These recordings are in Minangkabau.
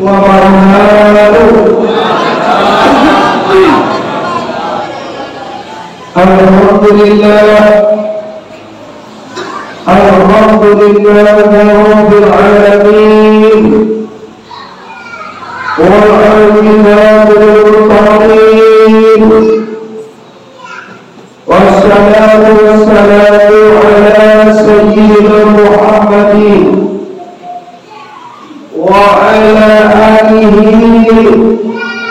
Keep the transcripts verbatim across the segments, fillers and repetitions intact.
وبركاته. الحمد لله. الحمد لله رب العالمين. والعاقبة للمتقين. والصلاة والسلام على سيدنا محمد وعلى آله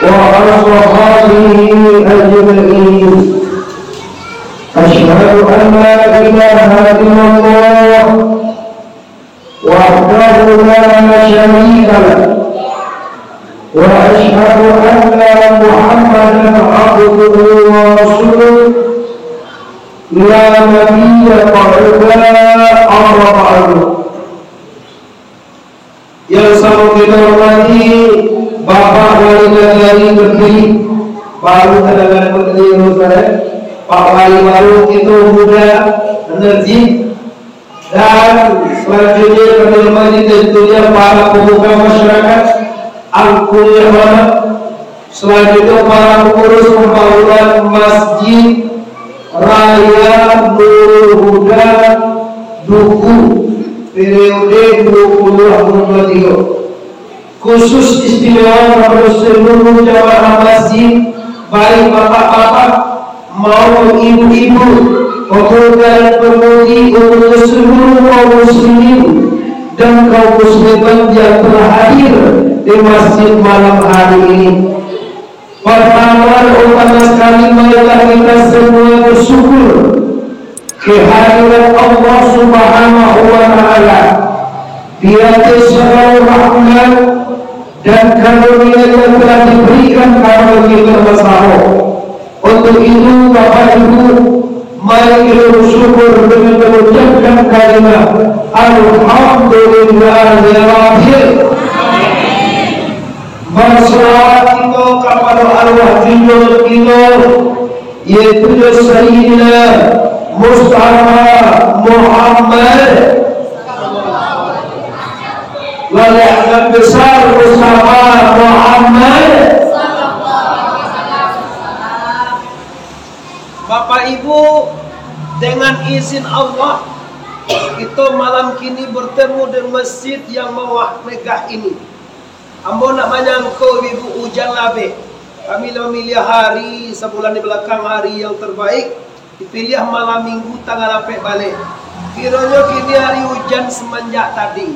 وأصحابه أجمعين. أشهد أن لا إله إلا الله وحده لا شريك له، وأشهد أن محمدا عبده ورسوله، لا نبي بعده، أما بعد. Yang samo kita hormati, Bapak Wali Nagari terpilih, baru tadanga di Yerusalem, Pak Wali baru itu muda, energik, dan selanjutnya kami hormati tentunya para pemuka masyarakat, angku yang hormat, selanjutnya para pengurus pembangunan Masjid Raya Nurul Huda Duku periode dua puluh dua puluh tiga. Khusus istimewa kepada seluruh jamaah masjid, baik bapak-bapak maupun ibu-ibu, pemuda dan pemudi, untuk seluruh kaum muslimin dan kaum muslimat yang telah hadir di masjid malam hari ini. Pertama dan utama sekali, marilah kita semua bersyukur kehadiran Allah Subhanahu wa Ta'ala, di atas segala rahmat dan karunia yang telah diberikan kepada kita bersama. Untuk itu, Bapak Ibu, mari kita bersyukur dengan mengucapkan kalimat Alhamdulillahirabbil. Berselawat kita kepada arwah junjungan kita, yaitu Sayyidina Mustafa Muhammad, Lalakan Besar Mustafa Muhammad. Bapak Ibu, dengan izin Allah, kita malam kini bertemu di masjid yang mewah megah ini. Ambo ndak manyangko, Ibu, ujan labek. Kami lah mamiliah hari, sabulan di balakang, hari yang terbaik, dipiliah malam Minggu tanggal ampek baleh. Kironyo kini hari ujan semenjak tadi.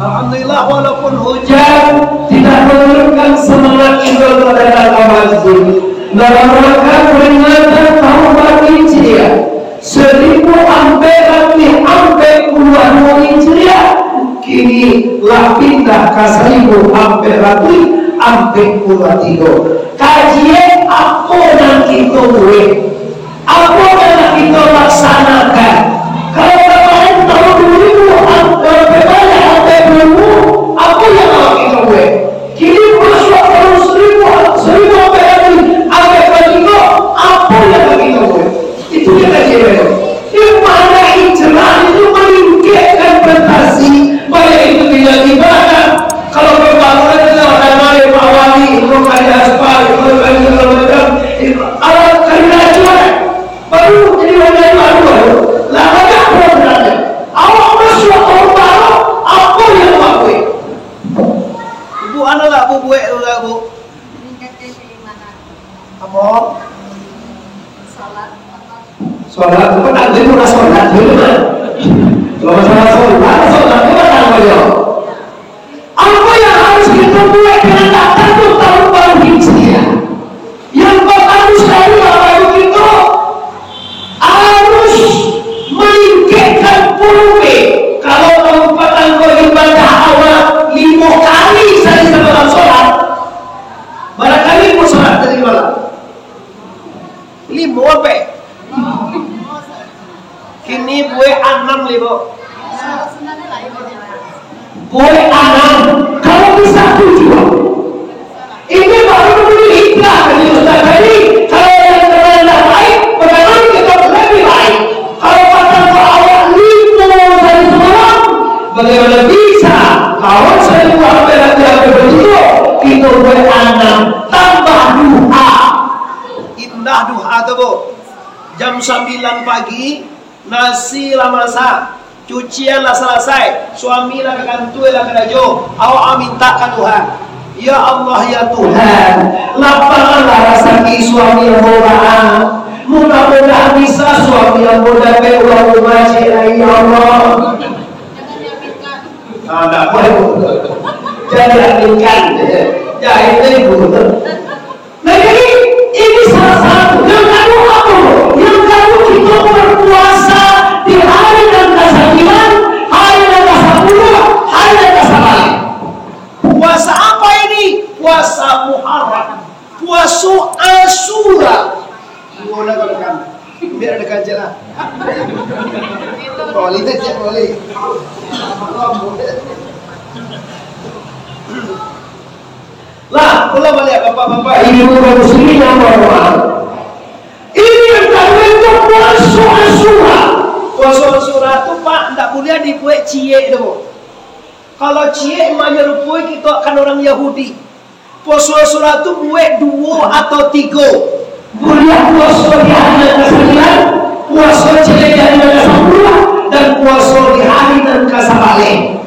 Alhamdulillah, walaupun hujan, tidak menurunkan semangat kita untuk datang ke masjid. Dalam rangka peringatan tahun baru Hijriah, seribu ampek ratuih ampek puluah duo Hijriah, kini lah pindah ka seribu ampek ratuih ampek puluah tigo. Kaji e, apo nan kito buek? Apo nan nak kito laksanakan? Kalau kamarin tahun duo ribu ampek baleh ampek puluah, apo yang awak kito buek? Kini masuak tahun seribu, seribu ampek ratuih ampek puluah tigo, apo yang nak kito buek? Itu dia kaji e. Di mana hijrah itu melingkekkan prestasi, baik itu bidang ibadah, kalau pembangunan itu ada dari Pak Wali, itu kali aspal, itu kali segala macam, itu alat kali racuan, baru jadi warga baru, baru. Lah, banyak programnya. Awak masuak tahun baru, apo yang awak buek? Ibu, anu lah, Bu, buek tu lah, Bu. Apo? Salat. Salat, bukan nanti murah salat dulu, kan? Kalau masalah salat, salat itu kan tanggung jawab. Apa yang harus kita buat dengan datang tu tahun baru Hijriah? Yang pertama sekali, Bapak Ibu, kita harus melingkekkan puluh B. Kalau kabupaten kau ibadah awak lima kali sehari sebelum sholat, barangkali pun sholat tadi malam. Limo ampek? Kini buek anam limo. Buek anam, kalau bisa tujuh. Ini baru dulu ikhlas dari Ustaz tadi. Kalau yang kenal dah baik, perkenalan kita lebih baik. Kalau kata awak limo dari semalam, bagaimana bisa? Kawan saya buat bela dia Jam sambilan pagi, nasi lah masak, cucian lah salasai, suami lah ka kantua, lah karajo, awak mintak ka Tuhan, "Ya Allah, ya Tuhan, lapahkanlah rasaki suami ambo, Pak. Mudah-mudahan bisa suami ambo dapek urang rumah ciek lai, ya Allah." Ah, ndak apo, Bu. Jadi, aminkan. Jahil, Bu. Nah, jadi, ini salah satu. Yang kaduo apo? Yang kaduo, kito berpuasa di hari nan kasambilan, hari nan kasapuluah, hari nan kasabaleh. Puasa apa ini? Puasa Muharram. Puaso Asyura. Gimana kalau kamu? Biar ada kajian lah. Boleh, tak boleh. Lah, ulang baliak, bapak-bapak, ibu-ibu kaum muslimin yang berhormat. Ini yang kaduo itu puaso Asyura. Puaso Asyura tu, Pak, ndak buliah dibuek ciek tu. Kalau ciek, manyerupai kito akan urang Yahudi. Puaso Asyura tu buek duo atau tigo. Buliah puaso di hari nan kasambilan, puaso ciek di hari nan kasapuluah, dan puaso di hari nan kasabaleh.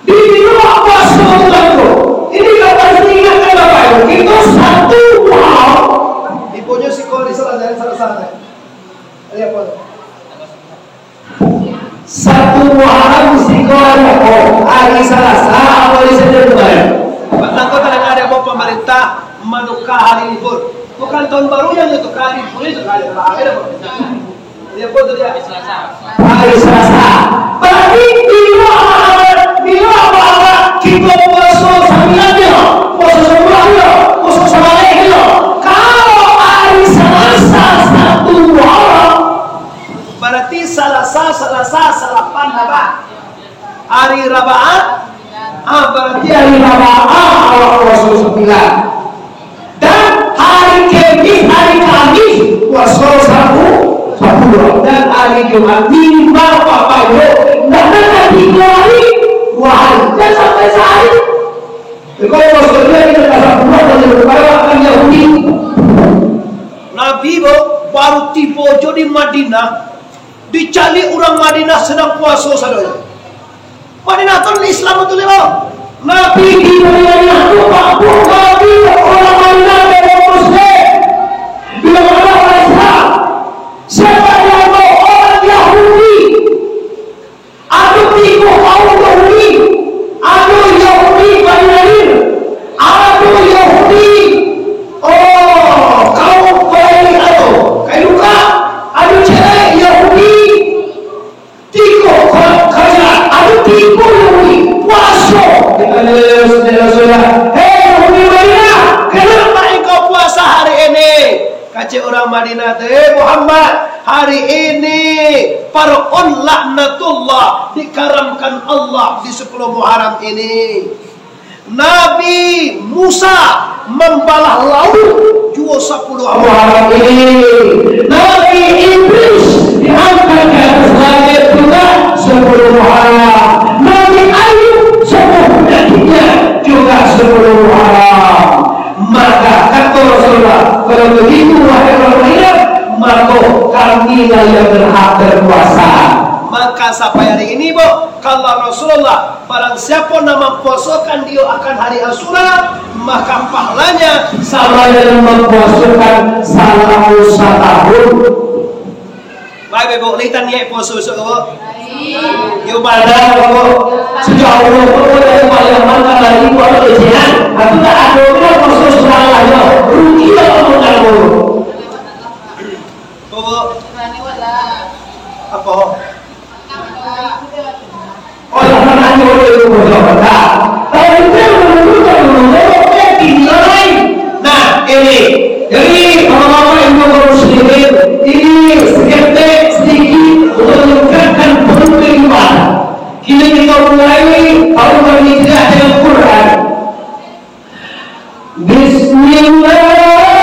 Di luak puaso tu, Tuanku, ini ka diingatkan Bapak Ibu, kito satu Muharram. Ipunyo siko di salah, salah, salah. Ari apo? Satu Muharram siko ari apo? Ari Salasa apo ari Senin kamarin? Patang ko tadanga ado apo pamarintah manuka hari libur. Bukan tahun baru yang ditukar hari libur, itu hari apa? Hari apa tu dia? Hari Salasa. Berarti bilo awak, bilo awak kito puaso sambilan nyo, puaso sapuluah nyo, puaso sabaleh nyo. Kalau hari Salasa satu Muharram, berarti Salasa, Salasa salapan lah, Pak. Hari Rabaah, ah, berarti hari Rabaah awak puaso sambilan. Dan hari Kemis, hari Kamis, puaso sapu-, sapuluah. Dan hari Jumat, minimal papayo, ndak nak tigo hari, duo hari. Jan sampai sahari. Kalau puaso dia, kita tak sapuluah, dan dia berubah, kan Yahudi. Nabi, bo, baru tibo jo di Madinah, dicaliak urang Madinah sadang puaso sadonyo. Madinah tu Islam tu limo. Nabi di Madinah tu babuah Nabi urang Madinah tu muslim. Bilo urang Islam, siapa yang mau orang Yahudi? Ado tigo kaum Yahudi. Ado Yahudi Bani Nadir. Ado Yahudi, oh, kaum Bani ado. Kainuka, ado ciek Yahudi. Tigo ka-, kaja, ado tigo Yahudi puaso. Hei, Yahudi Madinah, kenapa engkau puasa hari ini? Kecek urang Madinah tu, "Eh, Muhammad, hari ini Firaun laknatullah dikaramkan Allah di sapuluah Muharram ini." Nabi Musa mambalah lauik juo sapuluah Muharram ini. Nabi Idris diangkat ka ateh langik juo sapuluah Muharram. Nabi Ayub sambuah panyakiknyo juo sapuluah Muharram. Maka kato Rasulullah, "Kalau begitu, wahai urang Madinah, mako kami lah yang berhak berpuasa." Maka sampai hari ini, bo, kata Rasulullah, barang siapo nan mampuasokan dio akan hari Asyura, maka pahalanya sama dengan mampuasokan salamo satahun. Baik, baik, bo, lai taniaik puaso bisuak ko, bo? Yo, bana, bo. Sejak Allah, bo, dari Pariaman ka Bali, bo, ado recehan. Aku tak ado, bo, puaso surang lah, yo. Rugi lah, bo, tak, bo. Bo, bo. Apo? Nah, ini. Jadi, bapak-bapak, ibu kaum muslimin, ini seketek sedikit untuk meningkatkan penerimaan. Kini kita mulai tahun berhijrah dengan Quran. Bismillahirrahmanirrahim.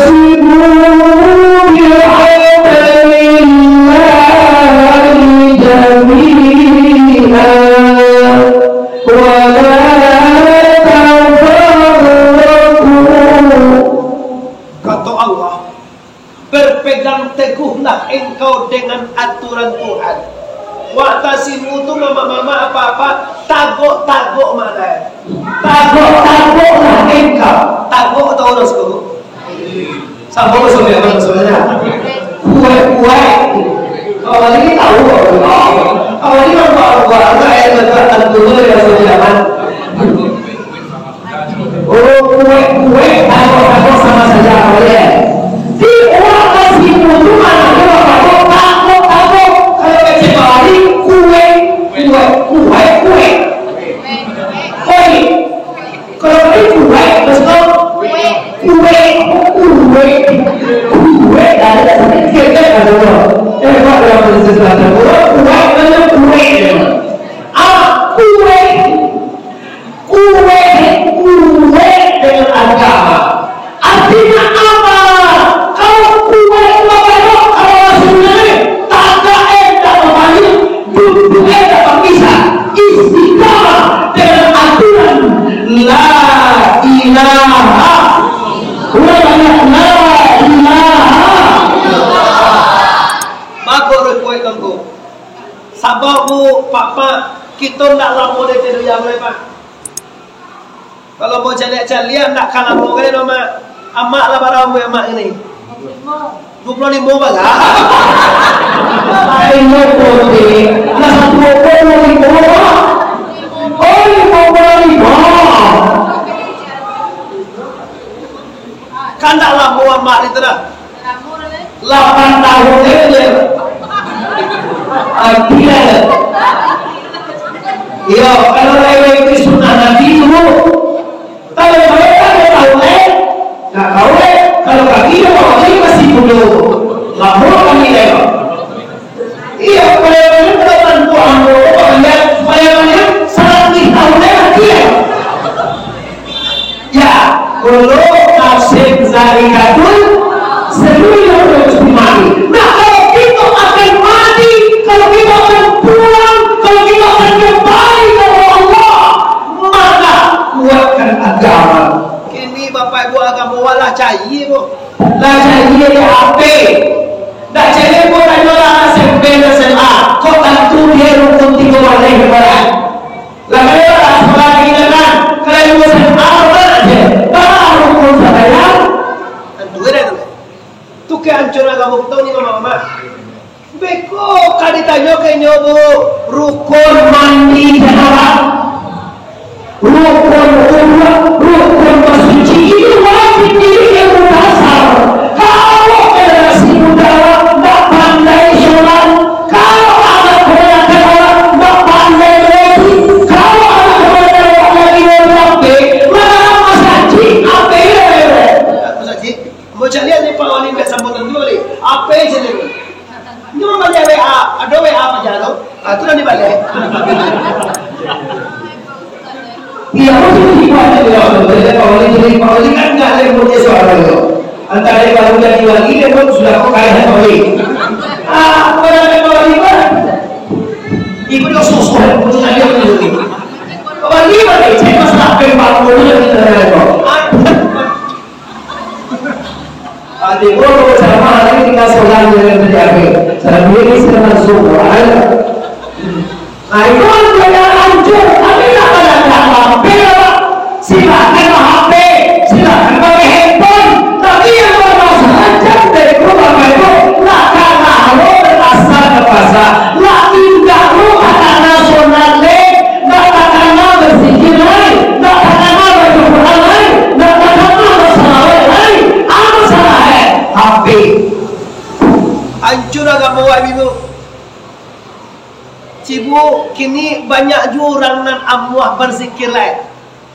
واعتصموا بحبل الله Wa'tasimu tu mamak-mamak, apak-apak, tagok-tagok maknanyo. Tagok-tagoklah engkau. Tagok atau urus ko? Sabo ko sampai apa maksudnya? Kuek-kuek. Awak ni tahu kok. Awak ni nampak buat apa yang letak tentu tu yang sudah aman. Oh, kuek-kuek, tagok-tagok sama saja, boleh. Di urang Basibu tu mana tu apa tu? Tagok-tagok. Kalau kecek bawah ni, kuek, kuek, kuek, kuek. Kuek. Kalau tadi kuek, terus tu? Kuek, kuek, kuek, dari dasar kecil kan ada tu. Eh, Pak, dalam bahasa selatan, orang kuek, mana kuek dia? Ah, kuek. Kuek, kuek dengan agama. Artinya apa? Kalau kuek babalok, kalau Rasulullah ni, tagak eh, tak babalik, duduk eh, tak bapisah, istiqamah dengan aturan la ilaha. Ulang balik, la ilaha. Bagus, kuek, kuek. Sabab, Bu, Pak, Pak, kito ndak lamo dari tidur yang lai, Pak. Kalau mau caliak-caliak, ndak ka lamo kali doh, Mak. Amak lah bara umua Amak kini? Duo puluah limo balah. Lain duo puluah limo. Lah satu duo puluah limo, Mak. Oh, duo puluah limo. Kan ndak lamo Amak itu dah. Lapan tahun sajo. Artinya, iyo, kalau lewat itu sunnah Nabi dulu. Kalau mereka dia tahu, eh, nggak tahu, eh, kalau kami dia bawa lagi masih muda. Lama kami lewat. Iyo, kalau mereka tanpa ambo, kalau lihat, kalau lihat, seratus tahun lewat dia. Ya, kullu nafsin zaikatul, seluruh manusia mati. Nah, kalau kita akan mati, kalau kita akan pulang, kalau kita akan kembali kepada Allah, maka kuatkan agama. Kini Bapak Ibu agama lah cayia, Bu. Lah cayia di H P. Dah cayia pun tanyolah anak S M P dan S M A. Kok tantu dia rukun tigo baleh ibarat. Lah, kalau lah sakolah tinggi kan, kalau ilmu S M A, aman aja. Baru pun sadaya. Kan duo dah tu. Tu kehancuran kampung tau ni, mama-mama. Beko ka ditanyo ka inyo, Bu, rukun mandi janabah, rukun wudu, rukun basuci, itu wajib diri ilmu dasar. Kalau generasi muda ndak pandai sholat, kalau anak kebanyakan orang ndak pandai mengaji, kalau anak kebanyakan orang lagi nonton H P, mana masajik, H P dia main. Masajik, mau cari ni Pak Wali biasa sambutan dulu ni, H P je ni. Nyo mambaliak W A, ado W A paja tu. Ah, tu nan dibaliak. Iyo, maksud tibo aja dia, kalau dia, kalau dia jadi, kalau dia kan nggak ada yang punya suara tu. Antara dia baru jadi wali, dia pun sudah kok kaya wali. Ah, kalau ada wali mah, ibu dia sosok yang punya dia tu. Wali mah, cek masalah pembangunan dan lain-lain. Ah, Ati guru ceramah hari tinggal seorang yang terjaga. Sendiri sedang subuh. Nah, itu kan beda hancur. Tapi tak pada tak mampir, Pak. Silakan H P, silakan pakai handphone. Tapi yang bermasalah jam dari rumah itu, nak kalah lo berasal ke pasar. Nak indak lo kata nasional le, nak takana berzikir lai, nak takana baca Quran lai, nak takana bersalawat lai. Apa salah eh? H P. Hancur agama wak ibu. Cibu, kini banyak ju urang nan amuah barzikir lai.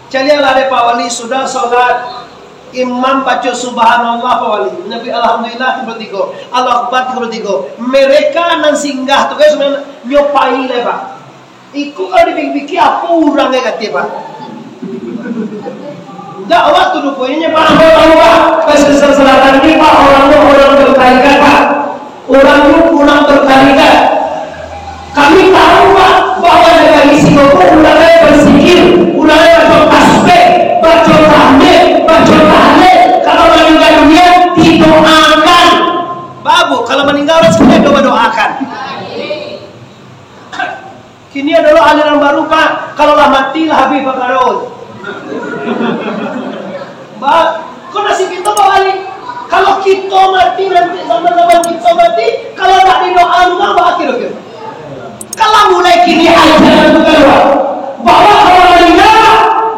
Caliaklah dek Pak Wali, sudah solat, imam baco subhanallah, Pak Wali, manyabuik alhamdulillah tigo puluah tigo, Allahu Akbar tigo puluah tigo. Mereka nan singgah tu, guys, nan nyo pai lai, Pak. Iko kalau dipikir-pikir, apo urang nan kato, Pak? Ndak, awak tu ruponyo, Pak, ambo tahu, Pak. Pesisir Selatan ni, Pak, orang tu orang bertarikat, Pak. Urang tu urang bertarikat. Kami tahu, Pak, bahwa negari siko ko urang lai berzikir, urang lai baco tasbih, baco tahmid, baco tahlil. Kalau maningga dunia, didoakan. Babu, kalau maningga urang sakali, doa-doakan. Kini adalah aliran baru, Pak. Kalau lah mati, lah habih pakaro. Ba, ko nasib kito, Pak Wali. Kalau kito mati nanti, zaman-zaman kito mati, kalau ndak didoa urang, ba, akhir-akhir. Kalau mulai kini ajaran tu kaluar, bahwa kalau maningga,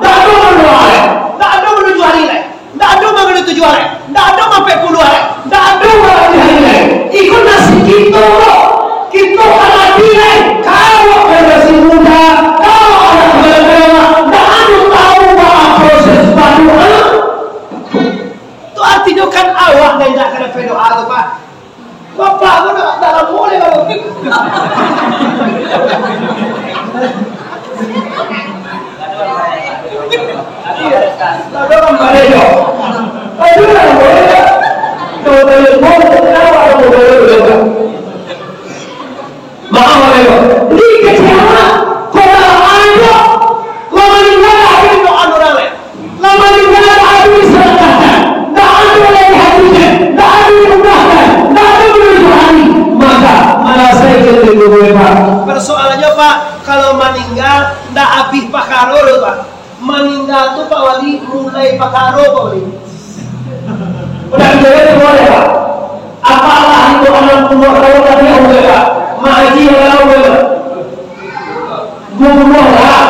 ndak ado mandoa lai, ndak ado manuju hari lai. Ndak ado mangadu tujuah lai, ndak ado mampek puluah lai, ndak ado mangadu hari lai. Iko nasib kito, kito ka mati lai. Kalau masih muda, kalau anak muda, ndak ado tahu baa proses badoa. Tu artinyo kan awak nan indak ka dapek doa tu, Pak. Bapak ko dah, dah lamo lai baru. Dah lamo lai jo. Aduh, dah lamo lai jo. Kalau dah lamo, kenapa dah lamo lai jo? Maaf, Bapak Ibu. Di kecewa, kalau ada, kalau maningga, ada doa urang lai. Lah maningga, ndak ado disadakahkan, ndak ado lai dihajikan, ndak ado diumrahkan, ndak ado manuju hari. Maka, malasaikan dek guru, Pak. Persoalannyo, Pak, kalau maningga, ndak abih pakaro doh, Pak. Maningga tu, Pak Wali, mulai pakaro, Pak Wali. Udah dijawab semua ya, Pak? Apalah itu anam puluah tahun tadi, Pak? Mak Haji, Pak? Bunuh lah.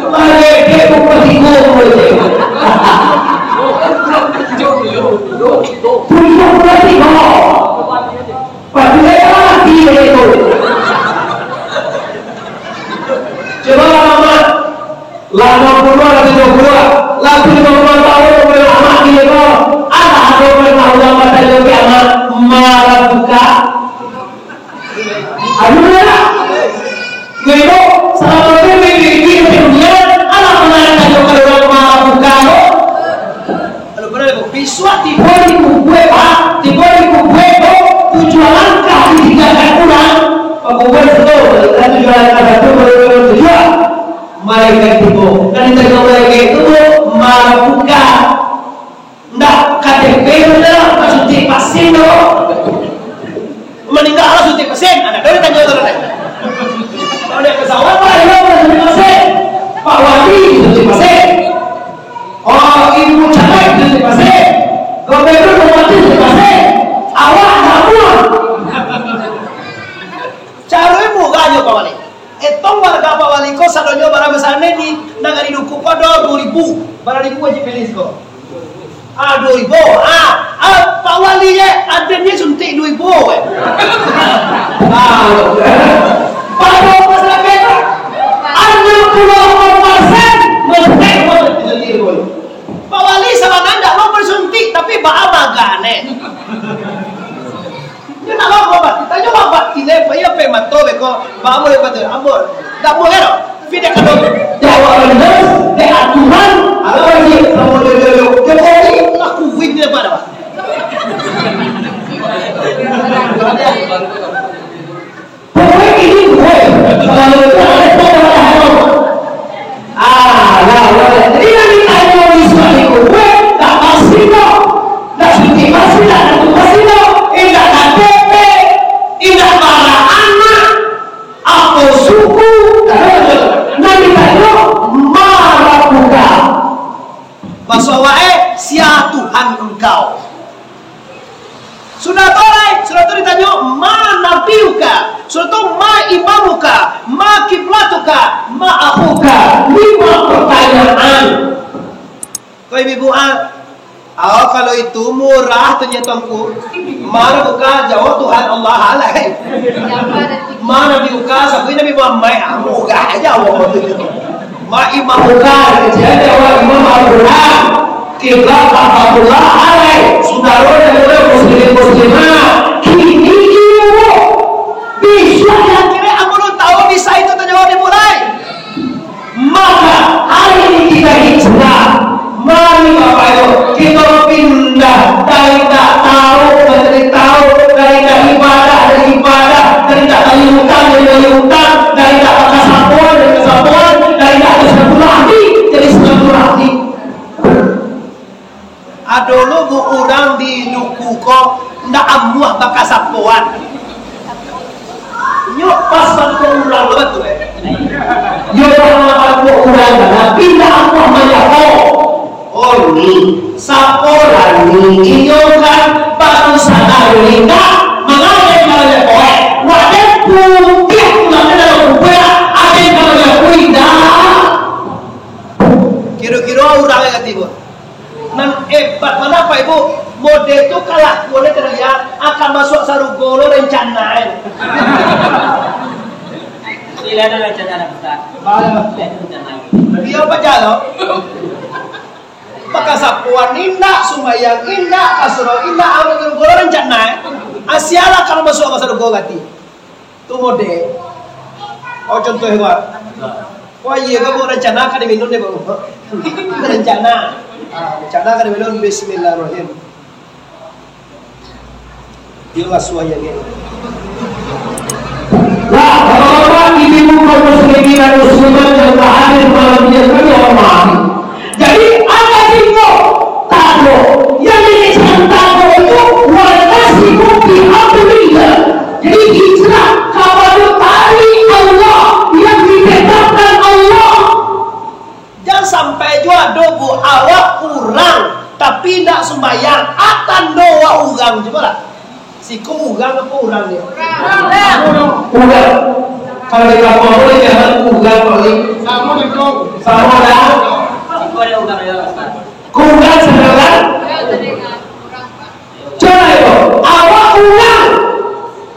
Malekeh bukan tigo. Bunuh bukan tigo. Pasti saya mati dari itu. Coba lah, Mamat. Lah enam puluh, lah tujuh puluh, lah tujuh puluh tahun, umur Mamat di itu. Alah, ada orang tahu lah, pada lagi Mamat. Malah buka. Aduh, lah. Gue itu, salah satu yang bikin dunia, alah, menarik aja kalau orang malah buka, lo. Kalau pernah, bisuak tibo di kubue, Pak. Tibo di kubue, Pak. Tujuan langkah ditinggalkan pulang. Pak kubue satu, dan tujuan langkah satu, baru tujuan. Malaikat tibo. Kan ditanya malaikat itu, malah buka. Ndak, K T P tu dah, ndak suntik vaksin tu. Maningga lah suntik vaksin, anak kau ditanya tu, kan? Kalau naik pesawat, Pak, dia ndak suntik vaksin. Pak Wali suntik vaksin. Oh, Ibu Camat suntik vaksin. Gubernur Bupati suntik vaksin. Awak ndak buang. Caro murah nyo, Pak Wali. Etong warga Pak Wali ko sadonyo bara basanak di nagari duku ko ado duo ribu. Bara ribu Haji Felis ko? Ah, duo ribu. Ah, ah, Pak Wali, eh, aden ni suntik duo ribu, eh. Ah, pada masyarakat, anam puluah lapan persen masyarakat Pak Wali sabananyo ndak mau disuntik, tapi baa magan, eh. Nyo nak babat, tanyo babat, kini pai apo mato beko, baamo dek bato, ambon. Dak buliah doh. Fide kado. Jawaban jelas, dek aturan, alah wajib, samo jojo, Jokowi, lah kuwin dia pada. Pokoknya ini gue, kalau itu ada, ada, ada. Ah, lah, lah. Jadi, nan ditanyo di suatu kuburan, ndak pasti kok. Ndak pasti, pasti ndak, ndak pasti kok. Indak K T P, indak bara anak, apo suku, ndak ado. Nan ditanyo, ma rabbuka. Baso awak, eh, sia Tuhan engkau? Sudah tu, lai, sudah tu ditanyo, "Ma nabiyuka?" Sudah tu, "Ma imamuka? Ma kiblatuka? Ma akhuka?" Lima pertanyaan. Ko ibu-ibu, ah, oh, kalau itu murah tu nyo, Tuanku. Ma rabbuka, jawab Tuhan Allah, lai. Ma nabiyuka, sabui Nabi Muhammad, ah, murah aja awak tu. Ma imamuka, kecil aja awak imam Al-Quran. Kiblat Al-Fatihah, alai, sudaro dan saudara muslimin muslimah. Kini iyo, bisuak di akhirat, amun tahu di saito tanyo dimulai. Maka, hari ini kita hijrah. Mari, Bapak Ibu, kita pindah dari tak tahu menjadi tahu, dari tak ibadah dari ibadah, dari tak bayar utang jadi bayar utang, dari tak bakasapoan jadi bakasapoan, dari tak bersilaturahmi jadi silaturahmi. Ado lo bu urang di duku ko ndak amuah bakasapoan. Nyo pas bantuak Urang tu batua, eh. Yo, urang tu urang, tapi indak amuah manyapo. Oh, ni, sapo lah ni? Inyo kan barusan ado indak mangaleh manyapo, eh. Wadah putiah tu lah dalam kubur, ado manyapo indak. Kiro-kiro urang yang katibo. Nan hebat mano, Bapak Ibu? Model tu kalakuannyo tadi, akan masuak sarugo lo rencana, eh. Tidak ada rencana, Ustaz. Tidak ada rencana. Dia apa jalan? Bakasapuan indak, sumbayang indak, kasurau indak, amun sarugo lo rencana, eh. Asialah kalau masuak ka sarugo gati. Tu model. Oh, contoh hebat. Wah, iya, kamu rencana ka diminum deh, Bang. Rencana. Ah, rencana ka diminum, bismillahirrahmanirrahim. Yo, asuah ya, geng. Nah, bapak-bapak, ibu-ibu, kaum muslimin dan muslimat yang hadir malam ini, yang kami hormati. Jadi, apa sih kok tako? Yang ini cari tako itu, wal nasibu fi amrillah. Jadi, hijrah kapado tali Allah yang ditetapkan Allah. Jan sampai juo ado, Bu, awak urang, tapi indak sumbayang, a tando awak urang, cubolah. Siko urang apo urang ni? Urang. Kalau di kampung aku, di jalan urang, Pak Wi. Samo dah. Urang saudara. Cubo, awak urang,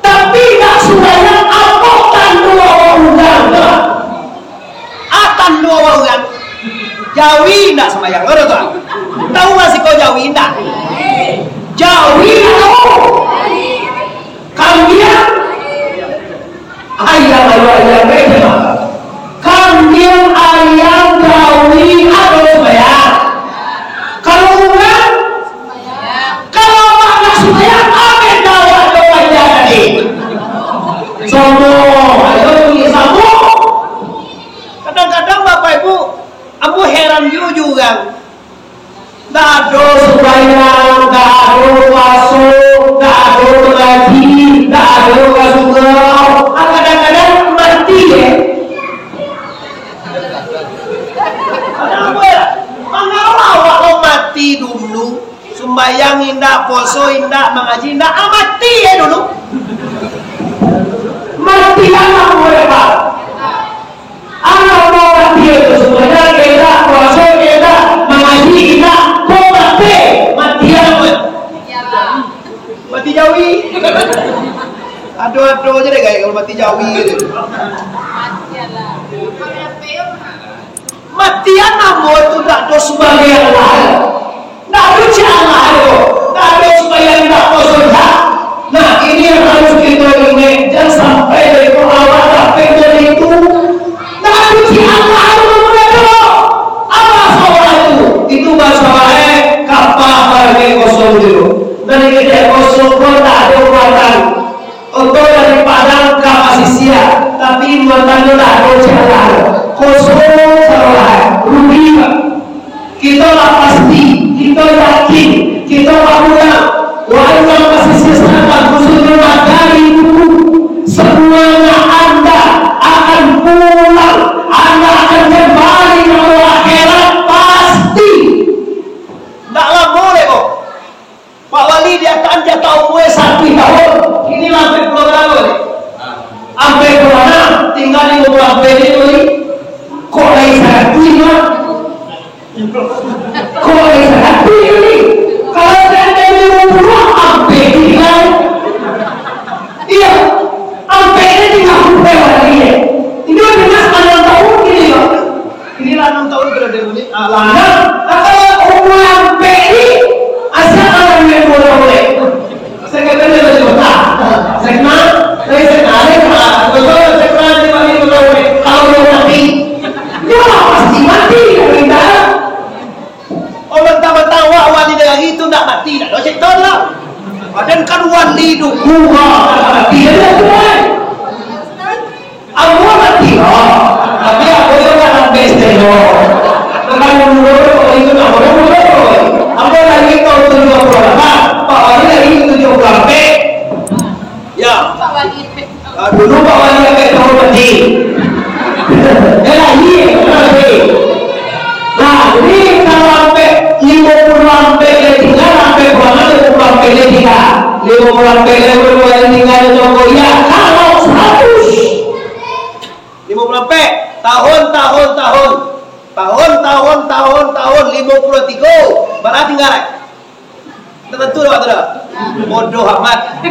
tapi indak sumbayang, apo tando awak urang? A tando awak urang. Jawi indak sumbayang, tahu tak? Tahu lah siko jawi indak? Jawi tahu? Kambiang? Ayam, ayo ayam, eh, jemaah. Kambiang, ayam, jawi, ado sumbayang. Kalau urang, kalau awak ndak sumbayang, apo dawat doa jadi? Sombong, ayo, sombong. Kadang-kadang, Bapak Ibu, ambo heran juo jo urang. Ndak ado sumbayang, ndak ado puaso, ndak ado mangaji, ndak ado ka surau. Ah, kadang-kadang mati, eh. Manga awak ko mati dulu, sumbayang indak, puaso indak, mangaji indak, ah, mati, eh, dulu. Mati anak muda, Pak. Anak mau mati itu, sumbayang indak, puaso indak, mangaji indak, kok mati, mati anak muda. Mati jawi. Ado-ado aja deh, kayak kalau mati jawi gitu. Matian ambo tu ndak ado sumbayang lai. Ndak ado cak lai tu. Ndak ado sumbayang, ndak puaso, ndak. Nah, ini yang harus kita ingat. Jangan sampai dari awak sampai dari itu. Ndak ado cak lai tu, ndak ado. Apo salah tu? Itu bahasa baik, kapal lagi kosong dulu. Dari kedai kosong pun ndak ado kuatan. Oto dari Padang ka Pasisia, tapi muatan tu dak ado jalan. Kosong sarolah, rugi, Pak. Kito lah pasti, kito yakin, kito bapulang. Wahai urang Pasisia, sanak, khususnyo dari buku, semuanya anda akan pulang, anda akan kembali ke akhirat, pasti. Ndak lamo lai, kok. Pak Wali diataan jatah umua satu tahun. Kini lah ampek puluah limo ni. Ampek puluah anam, tingga limo puluah ampek ni tu ni. Kok lai saratuih, Mak? Kok lai saratuih ni? Kalau seandainya limo puluah, ampek ni lai. Iya, ampek ni tingga ampek lagi, eh. Ini udah mas anam tahun kini, Mak. Kini lah anam tahun periode bunyi. Ah, lah anam. Nah, kalau umua ampek ni, asa anam yang kurang boleh. Saya kata dia tadi, ah, saya kenal, saya, saya kenal, saya kenal, betul, saya kenal, dia bagi betul boleh. Kalau dia mati, Eh, lah, iya, benar, iya. Nah, jadi kalau ampek limo puluah ampek lai tingga, ampek puluah anam, limo puluah ampek lai tingga. Limo puluah ampek lai tingga, contoh, iya, kalau saratus. Limo puluah ampek, tahun, tahun, tahun. Tahun, tahun, tahun, tahun, limo puluah tigo. Bara tingga lai? Tantu dek awak tu doh? Bodoh amat.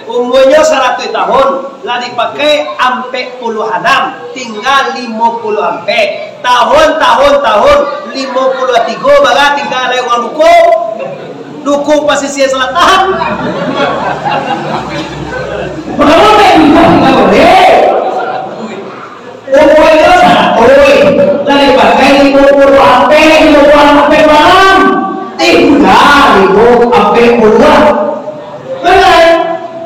Umuanyo saratuih tahun, lah dipakai ampek puluah anam, tingga limo puluah ampek. Tahun, tahun, tahun, limo puluah tigo, bara tingga lai urang duko? Duko Pasisia Selatan. Mangapa tak bisa tingga boleh? Umuanyo saratuih, lah dipakai limo puluah ampek, limo puluah ampek malam. Tingga limo ampek puluah. Benar?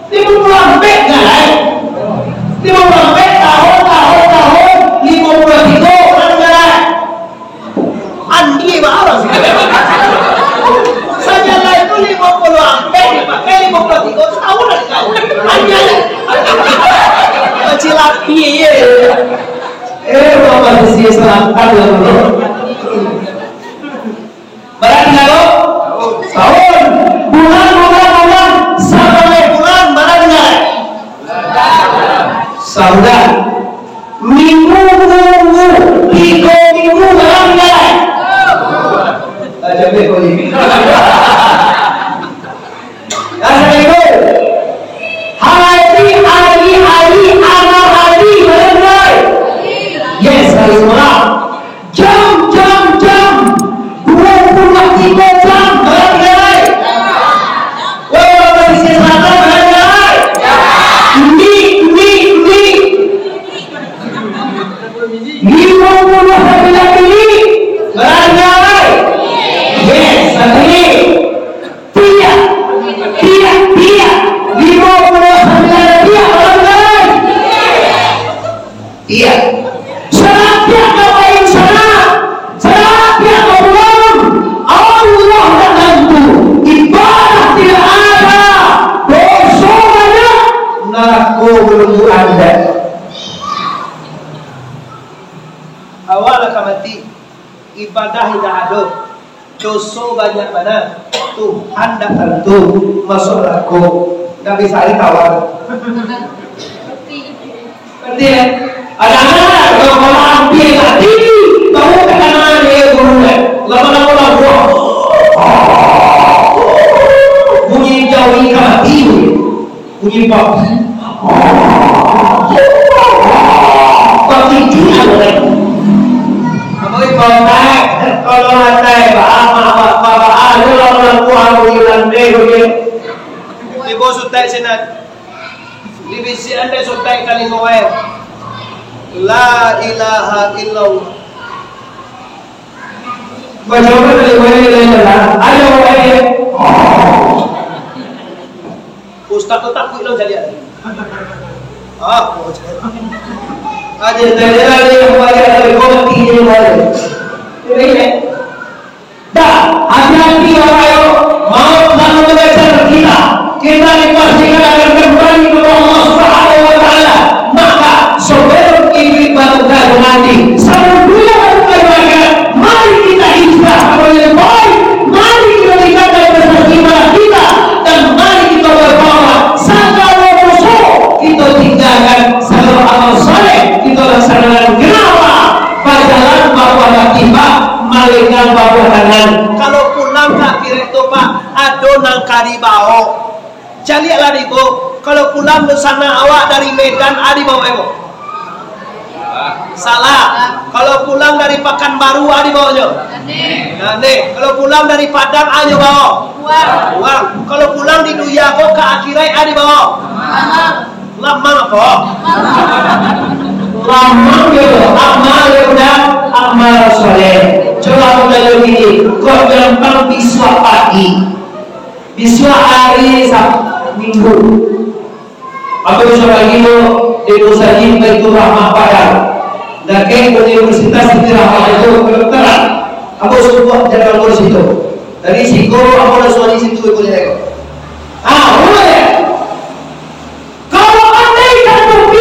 Limo puluah ampek, kan? Limo puluah ampek, tahun, tahun, tahun, limo puluah tigo, kan? Andi bahalas. Sajalah itu limo puluah ampek dipakai limo puluah tigo, setahun lah dikau. Andi aja. Kecil api, iya. Eh, Bapak Sisi Selatan lah dulu. Bara tingga tu? Setahun. Bulan, bulan, bulan. Sampai bulan, bara tingga? Sabulan. Minggu, minggu, tigo minggu, bara tingga? Aja deh, kau ni. Assalamualaikum. Hari, hari, hari, amal hari, bara tingga? Yes, hari semalam. Jam, jam, jam. Dua puluh tiga jam, bara tingga? Woi, Bapak Sisi Selatan, bara tingga? Ni, ni, ni. Lima puluh sembilan ini, bara tingga? Yes, satu ini. Tiak, tiak, tiak. Lima puluh sembilan tiak, bara tingga? Tiak. Setiap kau baik sana, setiap kau pulang, Allah dah tantu. Ibadah tidak ada, dosa banyak, narako menunggu anda. Awak lah ka mati, ibadah indak ado, doso banyak bana, Tuhan ndak tantu, masuak narako, ndak bisa ditawar. Ngerti, eh? Ada anak, kalau, kalau hampir mati, baru katangan dia guru, eh. Lama-lama lah, wah. Bunyi jauh ni ka mati. Bunyi babi. Babi gila, kan? Apa itu, Pak Ustaz? Kalau lantai, Pak, Pak, Pak, Pak, Pak, ada orang bilang, "Wah, bunyi lantai, bunyi." Tibo sutai sinan. Dibisiakan dek sutai talingo, eh. La ilaha illallah. Bajalan dari mana dia jalan? Ayo, ayo. Ustaz tu takut lah jadi. Ah, aja dari dari yang banyak dari komiti yang banyak. Jadi, dah, hati-hati, Bapak, yo. Maut selalu mengejar kita. Kita dipastikan akan kembali kepada Allah Subhanahu wa Ta'ala. Maka, sebelum iblis batu kayu mati, sebelum dunia batu kayu akhirat, mari kita hijrah kepada yang baik. Mari kita tinggalkan dosa ibadah kita, dan mari kita bertaubat. Sagalo doso kita tinggalkan, sagalo amal saleh kita laksanakan. Kenapa? Bajalan babuah kaki, Pak, malenggang babuah tangan. Kalau pulang ka akhirat tu, Pak, ado nan ka dibaok. Caliaklah di ko, kalau pulang dunsanak awak dari Medan, a dibaok iko? Salah. Kalau pulang dari Pakanbaru, a dibaoknyo? Nah, nih, kalau pulang dari Padang, a nyo baok? Uang. Uang. Kalau pulang di dunia ko ka akhirat, a dibaok? Lamang apo? Lamang yo, amal yo, udah, amal soleh. Coba aku tanya gini, kok gampang bisuak pagi? Bisuak hari Sab-, Minggu. Ambo bisuak pagi tu di Musajik Baitur Rahmah Padang. Dakek Universitas Siti Rahmah itu kedokteran. Ambo subuah jalan ambo di situ. Dari siko ambo lah suani situ, ibu dia ko. Ah, rumah dia. Kalau andai kata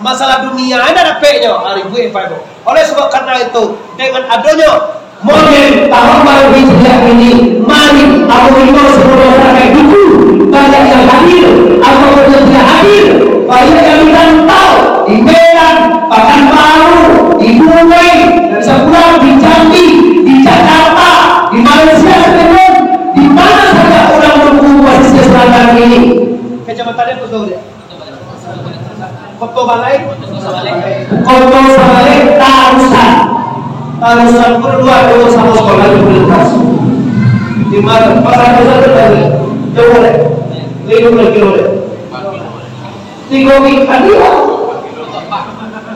Masalah dunia indak dapeknyo, ah, ribuik, Bapak Ibu. Oleh sebab karena itu, dengan adonyo Maulid tahun baru Hijriah ini, mari ambo imbau seluruh masyarakat Duku, banyak yang hadir ataupun yang tidak hadir, banyak yang di rantau, di Medan, Pakanbaru, di Bungai, dan sapulang di Jambi, di Jakarta, di Malaysia, di mana saja orang Duku basisia selatan ini. Kecamatan itu tahu dia? Koto Balai. Koto Sabaleh, Tarusan. Tarusan pun dua, dua samo sekolah di Pulau Tarusan. Di mana? Pasar Tarusan tu dari jauh deh. Lima belas kilo deh. Tiga minggu tadi lah.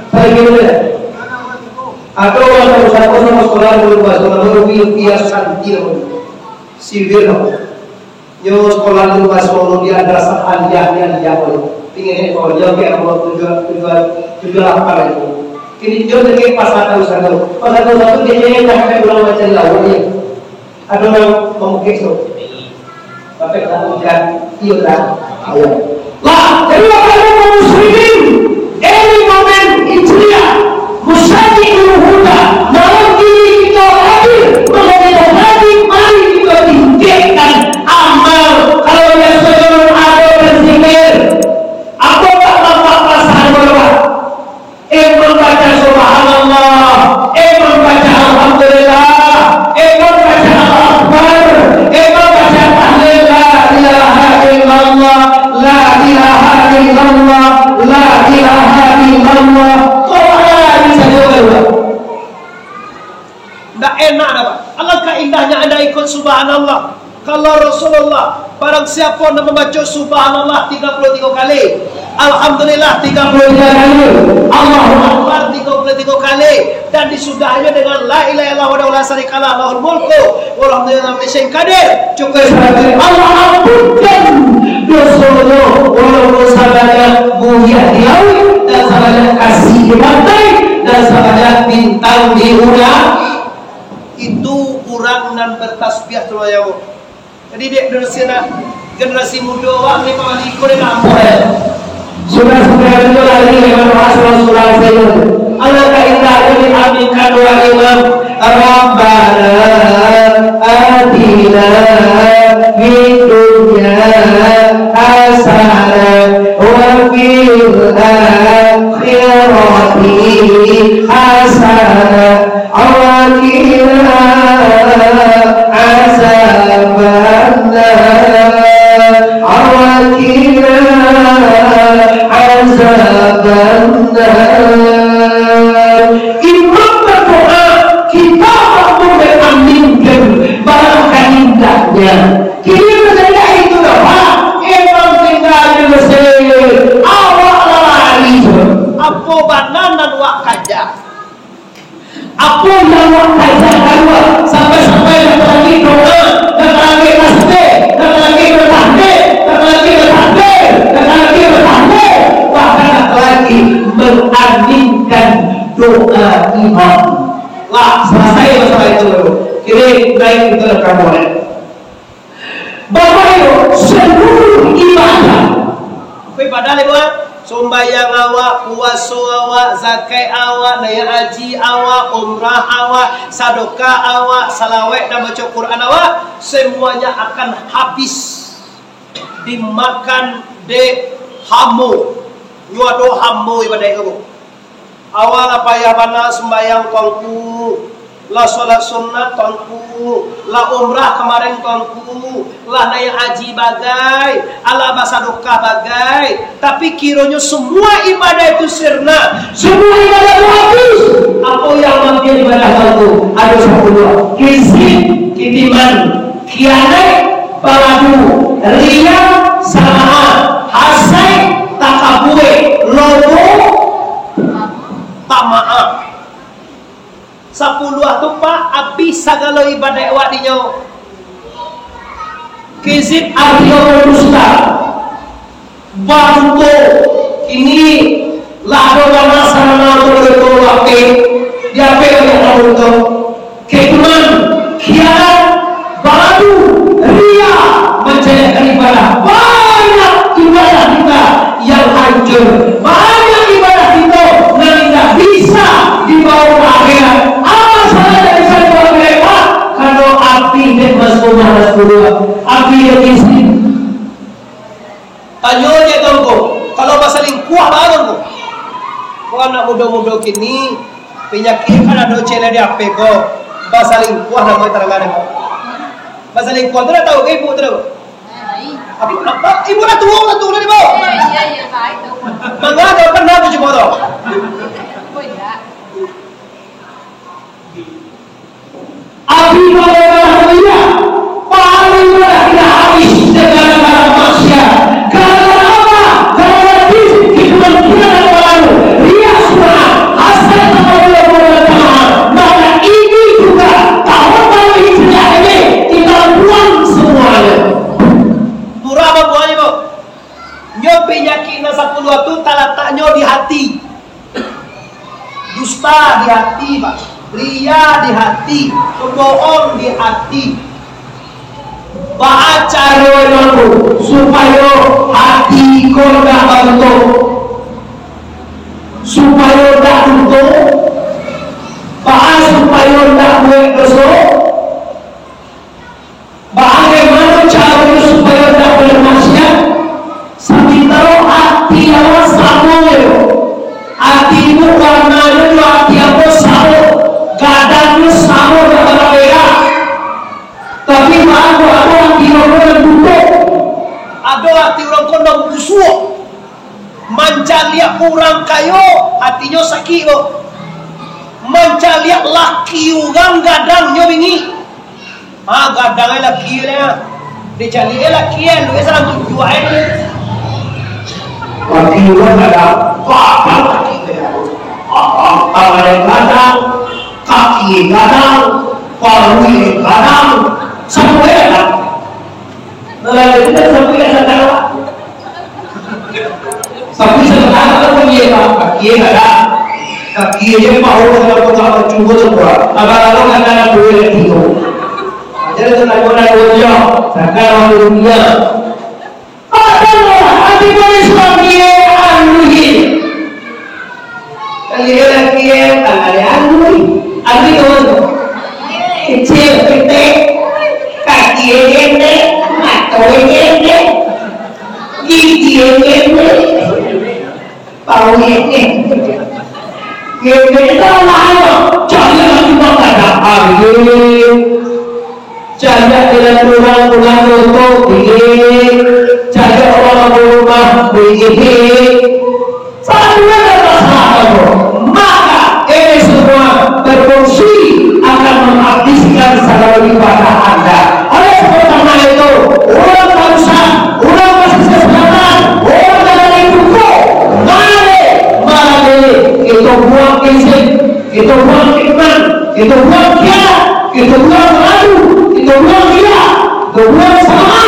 Tiga kilo deh. Atau orang Tarusan pun samo sekolah di Pulau Tarusan. Namun lebih biasa dia. Sivil apa? Nyo sekolah di rumah Solo di madrasah aliyah, di aliyah ko. Ingin ko, nyo ke ambo tujuah, tujuah, tujuah lapan itu. Kini nyo deket Pasar Tarusan tu. Pasar Tarusan tu dia nyo dah sampai pulang macam lawan dia. Ada orang mamukik tu. Tapi tak bukan, iyo tak. Ayo. Lah, jadi Bapak Ibu kaum muslimin, ini momen Hijriah, musyajji ilmu huda, malam ini kita hadir, menjadi hadir, mari kita tingkatkan amal. Kalau biasanya ado berzikir, apa tak nampak perasaan berubah? Eh, mambaca subhanallah, eh, mambaca alhamdulillah, eh, mambaca Allahu Akbar, eh, mambaca tahlil, la ilaha illallah, la ilaha illallah, la ilaha illallah. Kau lari saja keluar. Ndak enak dah, Pak. Alangkah indahnya Anda ikut subhanallah. Kalau Rasulullah, barang siapa yang membaca subhanallah tiga puluh tiga kali, alhamdulillah tiga puluh tiga kali, Allahu Akbar tiga puluh tiga kali, dan disudahnya dengan la ilaha illallah wahdahu la syarikalah, lahul mulku wa lahul hamdu ala kulli syai'in qadir. Cukup sahaja Allah ampunkan dosa-dosa, walaupun sabanyak buyah di lauik, dan sabanyak kasih di pantai, dan sabanyak bintang di bulan. Itu urang nan batasbiah tu, ya. Jadi, dek generasi anak, generasi mudo, wah, ni pamali ko dek nampak, ya. Sudah sampai itu lagi dengan Rasulullah sallallahu alaihi wasallam. Alangkah indahnya diaminkan doa imam. Rabbana atina fid dunya hasanah wa fil akhirati hasanah وقنا عذاب النار. وقنا عذاب النار. Imam berdoa, kita makmum mengaminkan, barangkali indahnya. Kini terjadi itu dah, Pak. Imam tinggal di masjid, awak lalari. Apo bana nan wak kaja? Apo nan wak kaja kalua, sampai-sampai dak lagi doa, dak lagi tasbih, dak lagi batahlil, dak lagi batahlil, dak lagi batahlil, bahkan dak lagi mengaminkan doa imam. Lah, salasai masalah itu. Kini naik kita ka kamar. Bapak seluruh ibadah. Apo ibadah lai, Bang? Sumbayang awak, puaso awak, zakat awak, naiak haji awak, umrah awak, sadokah awak, salawat dan baco Quran awak, semuanya akan habis dimakan dek hamo. Nyo ado hamo ibadah ko. Awak lah payah bana sumbayang, Tuanku. Lah salat sunat, Tuanku. Lah umrah kamarin, Tuanku. Lah naiak haji bagai. Alah basadokah bagai. Tapi kironyo semua ibadah itu sirna. Semua ibadah itu habis. Apo yang mangambia ibadah Tuanku? Ado sapuluah. Kizib, kitiman, khianaik, baladu, riya, sum'ah, hasaik, takabua, lobo, tamaah. Sapuluah tu, Pak, abih sagalo ibadah awak dinyo. Kizib artinyo badusta. Baduto, kini lah ado bana sarana untuak baduto, di H P, di H P banyak baduto. Ketiman, khianat, baladu, riya, mancaliakkan ibadah. Banyak ibadah kita yang hancur. Banyak ibadah kita nan indak bisa dibawa ka akhirat. Apo salah indak bisa dibawa ka akhirat? Karano api dek masuk rumah, masuk rumah. Api dek isi. Tanyo je, Tuanku, kalau basalingkuah, baa, Tuanku? Ko anak mudo-mudo kini, panyakik kan ado cek di H P ko. Basalingkuah namo tarang-tarang ko. Basalingkuah tu lah tahu ka ibu tu lah. Apo, apo? Ibu lah tuo, lah tuo dari bawah. Manga ado pernah tu cubo tu. Api panggoda dunia, paling mudah kita habis dengan para maksiat. Gara-gara apa? Gara-gara kizib, kizib, kizib, kizib, riya, sum'ah, hasad, takabur, murka, tamak. Maka ini juga tahun baru Hijriah ini kita buang semuanya. Murah apa buahnya, Bu? Nyo panyakik nan sapuluah tu talataknyo di hati. Dusta di hati, Pak. Riya di hati, pambohong di hati. Baa caro mangko supayo hati ko indak baduto? Supayo indak duto? Baa supayo indak buek doso? Bagaimana caranya supaya tidak bermaksiat? Sabintaro ati awak samo jo. Ati tu warnanyo jo ati ambo samo. Gadannyo samo, dak babeda. Tapi, baa ado ati urang ko nan buto? Ado ati urang ko nan busuak. Mancaliak urang kayo, atinyo sakik ko. Mancaliak laki urang gadangnyo bingik. Ah, gadang ai laki lai, ah. Dicaliak ai laki, eh, lu, eh, salah tunjuak ai. Laki urang gadang, babak laki gadang. Ah, ah, tangan gadang, kaki gadang, paruik gadang, samuo gadang. Nah, jadi kan samuo gadang. Tapi sadang kan kaki, Pak. Kaki gadang. Kaki je, Pak, urang kalau kau tak cubo tu, Pak. Abang kalau kata nak duit lagi tu. Jadi tu nak guna duit je. Sadang orang dunia. Apa tu? Hati boleh suami, anu ni. Kali lagi, tangan anu ni. Anu ni tu. Kecil, ketek. Kaki ketek. Mata ketek. Gigi ketek. Tahu ini. Ini salah. Jangan cuma kata amin. Jangan bilang orang pulang untuk ini. Jangan orang rumah begini. Satu ada masalah apa? Maka ini semua berfungsi akan menghabiskan segala ibadah anda. Oleh sebab karena itu, urang Bangsa, urang Pasisia Selatan, urang dari Kuta, mari, mari, kita buang izin, kita buang iman, kita buang kiamat, kita buang madu, kita buang riya, kita buang sama,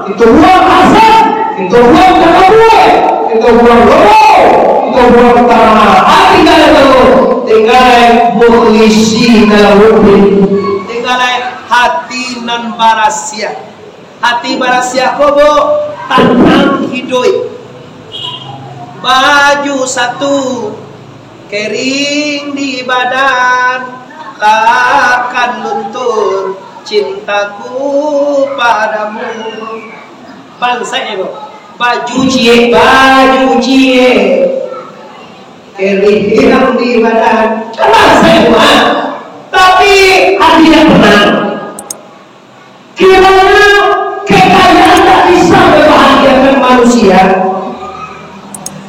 kita buang hasad, kita buang takabur, kita buang lobo, kita buang tamak. Tinggal itu, tinggal mukhlisi dalam hati, tinggal hati nan barasiah. Hati barasiah ko, Bu, tanang hiduik. Baju satu, kering di badan, takkan luntur cintaku padamu. Bansaik, Bu. Baju ciek, baju ciek, kering di badan. Kan bansaik, Bu, ah. Tapi hati yang tenang. Kiranya kekayaan tak bisa membahagiakan manusia,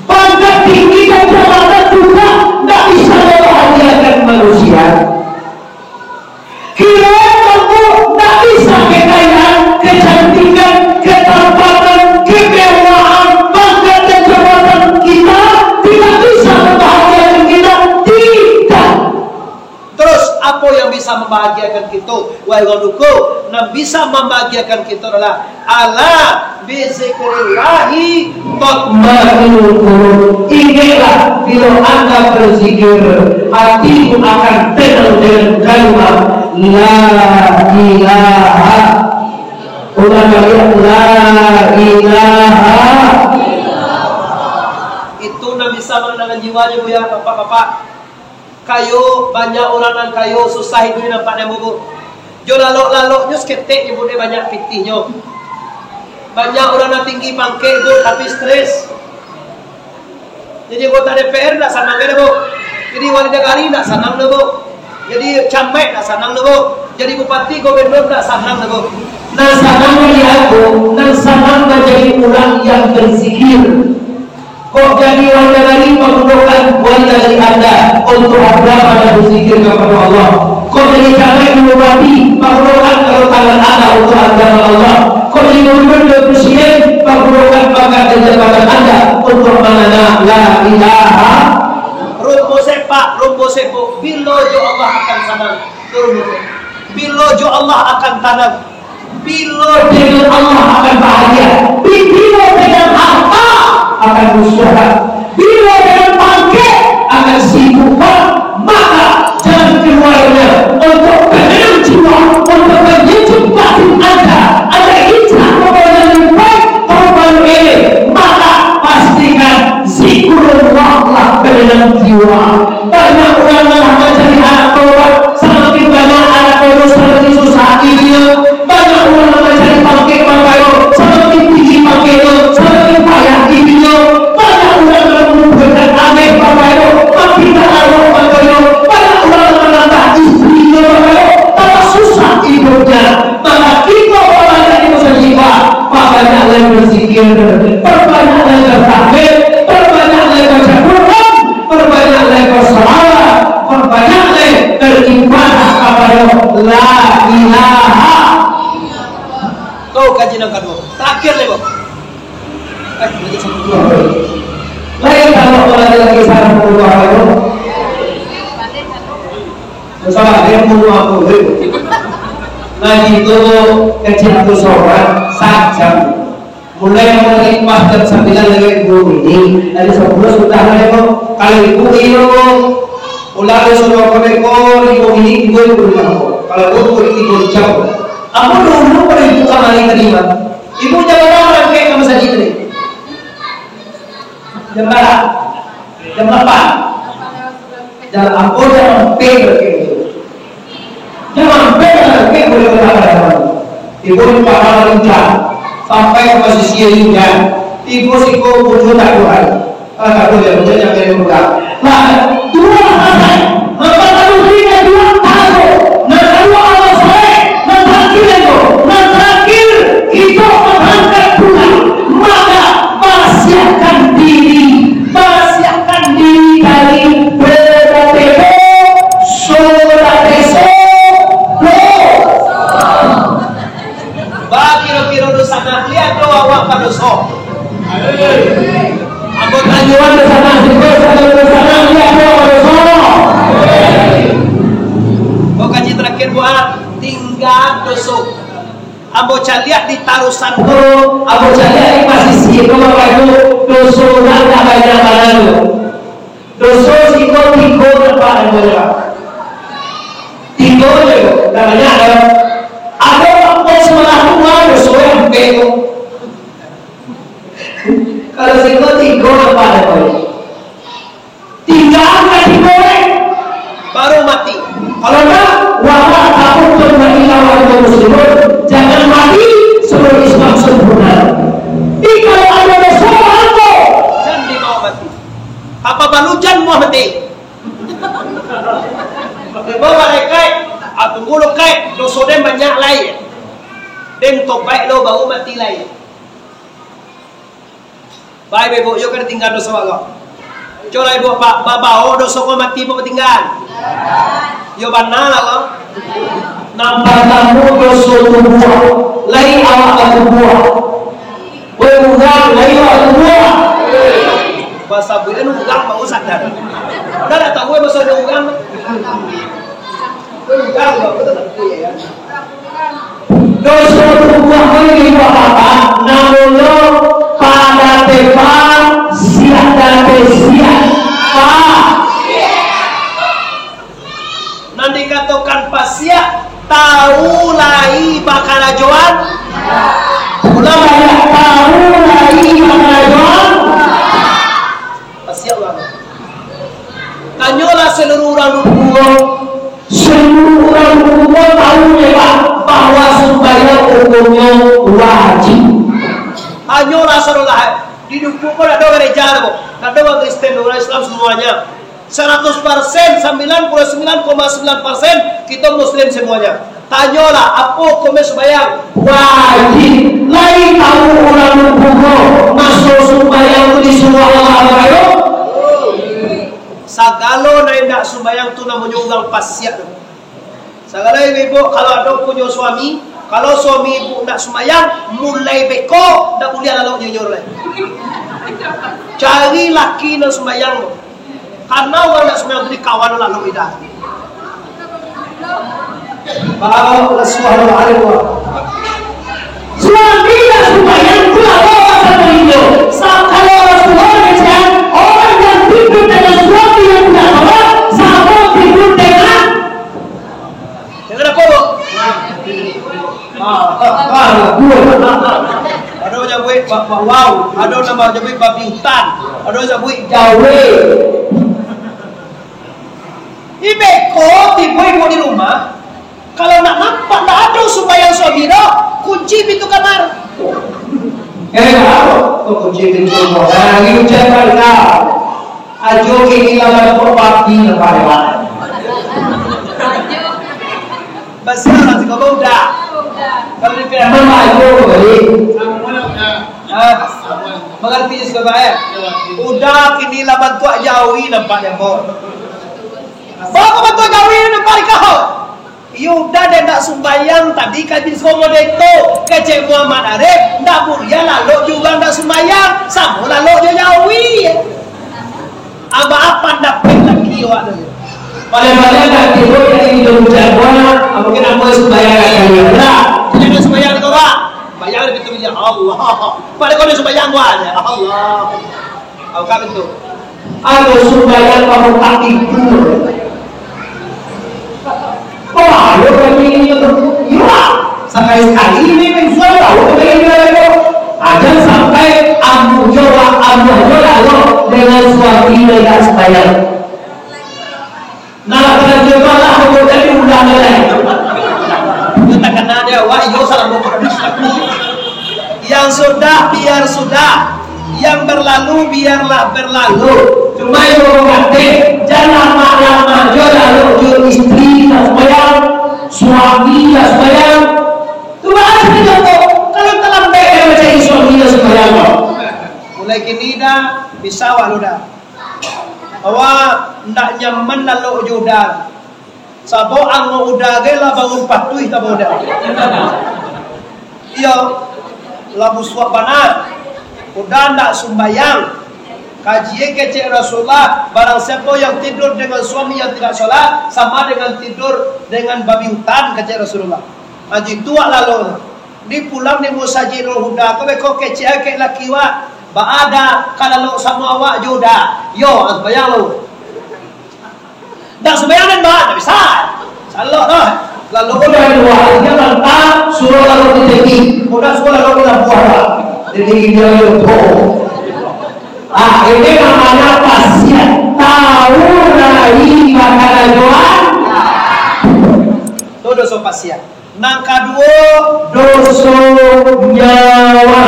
pangkat tinggi dan jabatan juga tak bisa membahagiakan manusia. Kiranya kamu tak bisa kekayaan, kecantikan, ketampatan, kemewahan, pangkat dan jabatan kita tidak bisa membahagiakan kita. Tidak. Terus, apo yang bisa mambahagiakan kito? Wahai urang duko, nan bisa mambahagiakan kito adalah, "Ala bizikrillahi tatmainnul qulub." Ingeklah, bilo anda berzikir, hatimu akan tenang dengan kalimat la ilaha. Ulang baliak, la ilaha. Itu nan bisa mananangkan jiwanyo, Bu, ya, bapak-bapak. Kayo, banyak urang nan kayo, susah iduik nampak dek ambo, Bu. Jo lalok-laloknyo saketek nyo, Bu, dek banyak pitihnyo. Banyak urang nan tinggi pangkek, Bu, tapi stres. Jadi anggota D P R ndak sanang doh, Bu. Jadi wali nagari ndak sanang doh, Bu. Jadi camat ndak sanang doh, Bu. Jadi bupati, gubernur ndak sanang doh, Bu. Nan sanang dari aku, nan sanang manjadi urang yang berzikir. Kok jadi wali nagari, pagunokan wali nagari anda untuk agama dan berzikir kepada Allah. Kok jadi camat di bupati, pagunokan kalau tangan anda untuk agama Allah. Kok jadi gubernur dan presiden, pagunokan pangkat dan jabatan anda untuk mananam la ilaha. Rumbo sepak, rumbo sepok, bilo jo Allah akan sanang. Rumbo sepak. Bilo jo Allah akan tanang. Bilo dengan Allah akan bahagia, bilo dengan harta akan musyarat, bilo dengan pangkek akan sibuk. Maka jalan keluarnya untuk tenang jiwa, untuk menyejuk batin anda, anda injak kepada yang lebih baik, tahun baru ini, maka pastikan zikrullah lah dalam jiwa. Banyak urang lah mancari anak tobat, samakin banyak anak bodoh, samakin susah hidupnyo. Banyak urang nan mancari pangkek, mangkonyo samakin tinggi pangkeknyo, samakin payah hidupnyo. Banyak urang nan mangumpulkan ameh, mangkonyo makin tak lalu mangkonyo. Banyak urang nan manambah istrinyo, mangkonyo tambah susah hidupnyo. Maka kito babanyak di musajik, Pak, babanyak lai berzikir, babanyak lai bertahlil, babanyak lai baca Quran, babanyak lai bersalawat, babanyak lai beribadah kapado la ilaha. Tu kaji nan kaduo. Terakhir lai, Bang. Eh, lagi satu dua. Lai kalau lagi-lagi sarang puluh dua kali. Salah, dia puluh aku, eh. Lagi tu, kecil tu seorang, sajam. Mulai dari pas jam sambilan lagi dua minit, dari sepuluh sudah lah, Bang. Kalau ibu iyo, ulang suruh kau neko, lima minit, dua puluh lima. Kalau dua puluh tiga jam. Apo dulu kalau ibu kamari tadi, Bang? Ibu jam bara barangkek ka masajik tadi? Jam bara? Jam lapan? Jam apo, jam ampek barangkek tu? Jam ampek barangkek buliah ka Padang. Tibo di Padang ujan, sampai ka pasisia ujan. Tibo siko bujo tak kuat. Alah, tak bujo, bujo jangan buka. Nah, duo rakaat. Maka taruih ka duo taruih. Nan kaduo amal saleh, nan tarakhir itu, nan tarakhir, kito mangangkat pulang. Maka, barasiahkan diri, barasiahkan diri dari berbagai doso, doso, doso. Bagi kiro-kiro doso nak lihat doh awak badoso. Ambo tanyoan doso nak, doso nak lihat doh badoso. Kok kaji terakhir buat tinggal doso. Ambo caliak di tarusan ko, ambo caliak di pasisia ko, Bapak Ibu, doso urang dak banyak bana tu. Doso siko tigo nampak ambo caliak. Tigo je, dak banyak doh. Ado ambo sabalah rumah doso yang Kalau siko tigo nampak dek kau. Tigo angka tigo, eh. Baru mati. Kalau ndak, wala takutun wa illa wa antum muslimun. Jangan mati sebelum Islam sempurna. Tapi kalau ado doso, jan dibawa mati. Apa baru jan mau mati? Bawa malaikat, ah, tunggu lo, Kai, doso den banyak lai. Den tobaik lo, baru mati lai. Baik, Ibu, yo ka ditinggal doso Allah. Coba Ibu, ba-, babawo doso ko mati, Ibu, batinggal? Yo, bana lah, ko. Nan partamo, doso tubuah. Lai awak batubuah. Weh, urang, lai awak batubuah. Basabuik urang baru sadar. Dah, dah tahu, eh, maksudnya urang. Weh, urang, urang, betul tak? Iya, ya. Doso tubuah ko ibarat namonyo padatepan siak date siak. Pa. Nan dikatokan pasiak, tahu lai bakarajoan. Ulang baliak, tahu lai bakarajoan. Pasiak urang. Tanyolah saluruah urang dukuang. Saluruah urang dukuang tahu dek, Pak, bahwa sumbayang hukumnyo wajib. Hanyolah sadolah, di dukuang ko dak ado gereja doh, dak ado urang Kristen, urang Islam semuanya. Saratus persen, sambilan puluh sambilan koma sambilan persen kito muslim semuanya. Tanyolah, apo hukumnyo sumbayang? Wajib. Lai tahu urang dukuang ko, maso sumbayang tu disuruah Allah apo? Sagalo nan indak sumbayang tu namonyo urang pasiak tu. Sagalo ibu-ibu, kalau ado punyo suami, kalau suami ibu indak sumbayang, mulai beko, indak buliah lalok jo inyo lai. Cari laki nan sumbayang tu. Karano urang indak sumbayang tu dikawan lalok lidah. Baok lah suah lah hari tua. Suami indak sumbayang tu lah baok pasal inyo. Sa-, kalau Rasulullah mengatakan, orang yang tidur dengan suami yang tidak sholat, sama tidur dengan, dengan apa, Bu? Ah, ah, ah, dua. Ado nyabuik ba-, ba-, wow, ado namo nyabuik babi hutan, ado nyabuik jawe. Ibeko tibo ibu di rumah, kalau nak nampak ndak ado sumbayang suami doh, kunci pintu kamar. Eh, kok kunci pintu kamar? Lagi ucap kau. Ajo kini lah bantuak babi nampak lewat. Basiah lah, siko bau udah. Kalau di Piaman, Pak, ajo ko tadi. Ah, mangarati siko, Pak, eh? Udah kini lah bantuak jawi nampak dek ambo. Baa bantuak jawi nampak di kau? Iyo udah, dek ndak sumbayang tadi ka Jis Komodeto, kecek Muhammad Arif, ndak buliah lalok jo urang ndak sumbayang, samo lalok jo jawi. Aba apan dapek laki awak tu. Paling-paling dah tibo jadi di dalam jagoan, mungkin ambo sumbayang ka kalian, dah. Jadi sumbayang tu, Pak. Bayang di pintu bilik, Allah. Pada kau ni sumbayang, Pak. Allah. Kau ka pintu. Atau sumbayang kamu tak tidur. Kok ayo kami ini tu? Iya. Sakali-sakali ini menjual tahu kami ini tu. Aja sampai ambo jawab, ambo jawab dengan suami tidak sembahyang. Nah, kalau dia malah, dia jadi ulang lagi. Dia tak kenal dia, wah, iyo salah buka. Yang sudah, biar sudah. Yang berlalu, biarlah berlalu. Cuma yang mau kata, jangan lama-lama jo lalok jo istri tak sembahyang, suami tak sembahyang. Coba aja kita tu, kalau terlambat dia mencari suami tak sembahyang, kau. Mulai kini dah, bisa awak lu dah. Awak ndak nyaman lalok jo uda. Sabab angok uda ge lah bangun patuih tabo uda. Iyo, lah busuak bana. Uda ndak sumbayang. Kaji e kecek Rasulullah, barang siapo yang tidur dengan suami yang tidak sholat, sama dengan tidur dengan babi hutan, kecek Rasulullah. Aji tu awak lalok. Di pulang di musajik Nurul Huda ko beko kecek akek laki wak. Baa da ka lalok samo awak jo uda? Yo, sumbayang lo. Ndak sumbayang den, Bang? Ndak bisa. Salok doh. Lalok uda di lua, dia lantang, suruh lalok di tepi. Uda suruh lalok di labuah, Bang. Jadi dia yo, oh. Ah, ini namanya pasiak. Tahu lai bakarajoan? Itu doso pasiak. Nan kaduo, doso nyawa.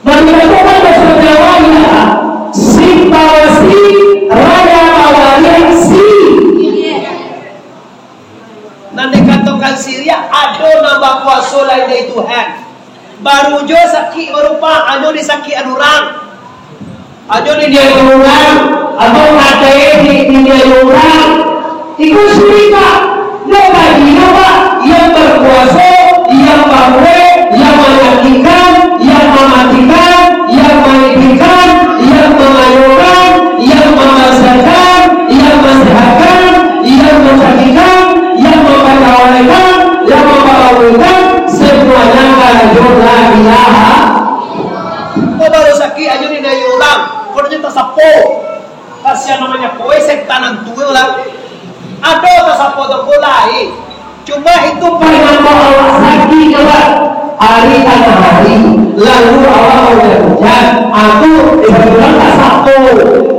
Manjatuhkan doso nyawa ialah si bawasi, raya bawariak si. Nan dikatokan siriah, ado nan bakuaso lain dari Tuhan. Baru jo sakik barupa, anyo disakikan urang. Anyo diniayo urang, atau ate di-, diniayo urang. Iko sirik, Pak. Ndak bagi, Pak, yang berkuaso, yang bakuek, yang manyakikkan, yang mamatikan, yang maiduikkan, yang mangayokan, yang mamasakan, yang masehatkan, yang mansakikkan, yang mampatawalaikan, yang mamparamuikan, semuanya karajo la ilaha. Kok baru sakik ajo diniayo urang, kok nyo tasapo. Kasian namonyo kowe setan antu lah. Ado tasapo toko lai. Cuma itu paling lamo awak sakik, Pak. Hari tangah hari, lalu awak hujan-hujan, aku dibilang tasapo.